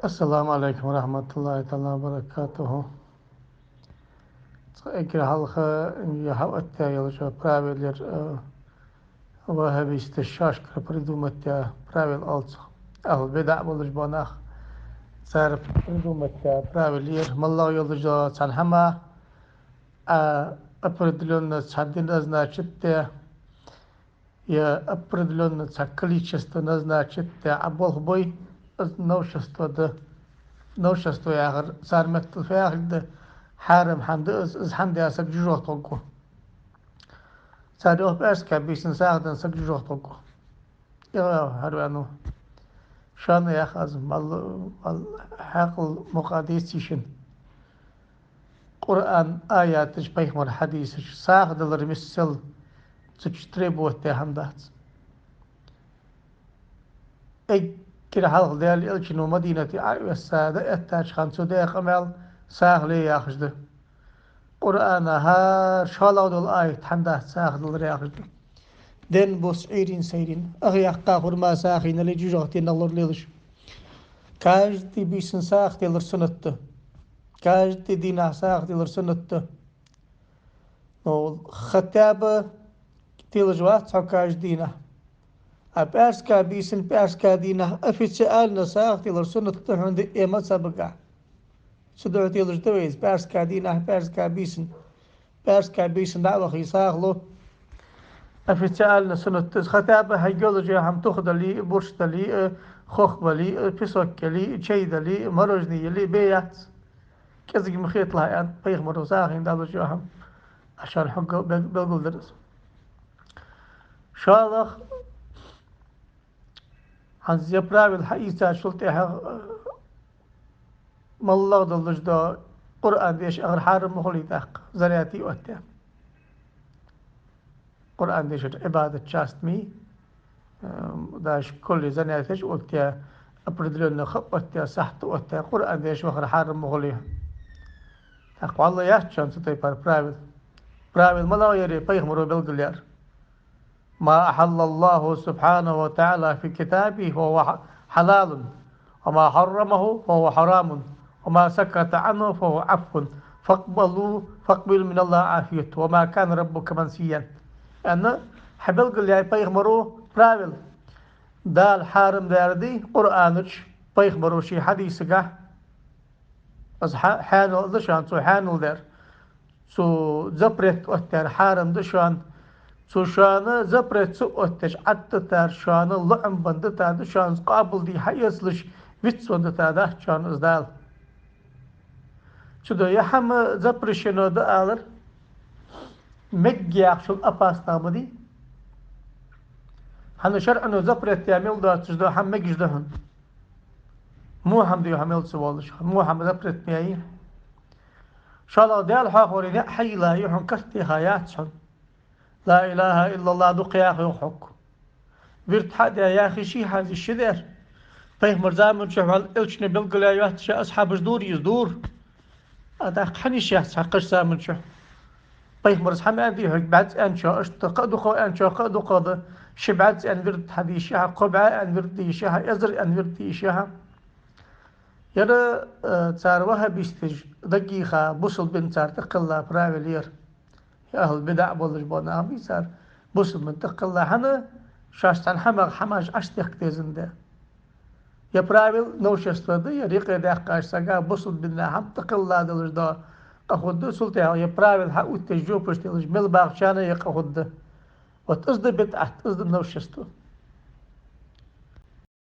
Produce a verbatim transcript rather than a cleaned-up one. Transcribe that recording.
Ассаламу Ӏалайкум ва рахьматуллахӀи таӀала ва баракатухӀ. Цкъа эггара хьалха я хьаоттаяь йолча правилера, э, ваххабисташа шоашкара придумать яь правил оал цох. Ахьлу бидаӀ болаш бола нах, цар придумать яь правил я ер, моллагӀа йолаш дола цхьан хӀаман, а, определённо цхьа ди назначить даь, е определённо цхьа количество назначить даь, а болх бой, из новшество да. Новшество яхар цар меттала фу яхилга да: хьарам хӀама да из, из хӀама даь саг жожагӀате гӀоргва. Цар йоах, пӀаьраска бийсан сагӀа даь саг жожагӀате гӀоргва. Йоах, хӀара ваьннав. Шоана яхаш, мал, мал хьаькъал мукъа деций шун? Къуръан аяташ, пайхамара хьадисаш, сагӀа далар миссел цу чу требовать даь хӀама дац. Эггара хьалха Даьла Элчано Мадинате Ӏоэцаш дӀаэттача хана цо даь къамаьл сагӀа ле яхаш да. Къуръана хӀара шоллагӀа дола аят хӀама дац сагӀа далар яхаш да. Ден бус Ӏуйрийна, сайрийна, ах яьккха хурма сагӀийна ле, жожагӀате нах лоралелаш. Каждый бийсан сагӀа телар суннат да. Каждый дийнахьа сагӀа телар суннат да. Ну, хотя бы телаш вац хьо каждый дийнахьа. А пӀаьраска бийсан, пӀаьраска дийнахьа официально сагӀа телар суннат да хьона, диъе мазхӀабагахьа. Цудухьа телаш да вай из, пӀаьраска дийнахьа, пӀаьраска бийсан. ПӀаьраска бийсан дӀа а вахе сагӀа лу. Официально суннат да из, хотя бы хьайга йолаш йола хӀама, тух дале а, бурш дале а, хох бале а, песок яле а, чай дале а, мороженое яле а, бе яц. КӀезига ма хеталахь, аьннад пайхамаро, сагӀийна дӀалуш йола хӀама. Ӏа шоана хьогга бел-, белгалдир из. ШоллагӀа, хӀанз ер правил хьаийцачул тӀехьагӀа, э, моллагӀа долаш дола Къуръан деша ахар хьарам ма хулий тӀаккха, занятие оттаяь. Къуръан дешара Ӏибадата часть ма йий, э, даже кулли занятеш оттаяь, определённо ха оттаяь, сахьат оттаяь, Къуръан деша вахар хьарам ма хулий. ТӀаккха валлахӀи яц шоана цу тайпара правил. Правил малагӀа я ер, пайхамаро белгалъяьр: ما أحل الله سبحانه وتعالى في كتابه فهو ح-، حلال، وما حرمه فهو حرام، وما سكت عنه فهو عفو، فاقبلوا، فاقبلوا من الله العافية، وما كان ربك نسيا. Аьнна, хьабелгалъяьй пайхамаро правил. Дала хьарам даьр да Къуръана чу, пайхамаро ший хьадисагахьа. Из хьа-, хьаьнал да шоана цо хьаьнал даьр. Цо запрет оттаяьр хьарам да шоана. Цо шоана запрет ца оттаеш Ӏаддитар, шоана лоӀам бенна дитар да, шоана из къоабалде хьаэцалуш вицвенна дитар дац шоана из Дала. Цудухьа ер хӀама запрещено да алар мегаш яхачул опасно ма дий. ХӀана, шарӀо запрет яь мел доацаш дола хӀама мегаш да хьона. Во хӀама да ер хьона мел ца воалаш, во хӀама запрет ма яьй. ШоллагӀа, Даьла хьоахавара ниӀ хьайийлла я хьона, карт теха яц хьона. لا إله إلا الله дукха яха йоах хьога. Вирд хьа а даь, яхе ший хьа, из ший дар. Пайхамара заман чухь ваьлла, Элчано белгалъяь йоацаш, асхьабаша дора из, дора. А тӀаккха хӀана йиш яц хьа кхыча заман чухь? Пайхамара хӀама аьннадий хьога бӀаьзза аьнначоа, иштта кхы а дукха аьнначоа, кхы а дукха да, ши бӀаьзза аьнна вирд хьа де йиш я хьа, кхо бӀаь аьнна вирд де йиш я хьа, эзар аьнна вирд де йиш я хьа. Ер, э, цар ваххабисташа дагийха, бусалба дина цар тӀакхелла правил я ер. Ер ахьлу бидаӀ болаш бола нах бий цар, бусалба дина тӀакхелла, хӀана, шоаш цхьан хӀамах хӀамаш Ӏочудехка дезаш да. Ер правил новшество да, ер юкъе даьккхача сага бусалба динах хӀама тӀакхелла долаш дола къа хургда, цул тӀехьагӀа ер правил хьаоттаеш, жопаш телаш мел багӀачарна а ер къа хургда. Вот из да бидӀат, из да новшество.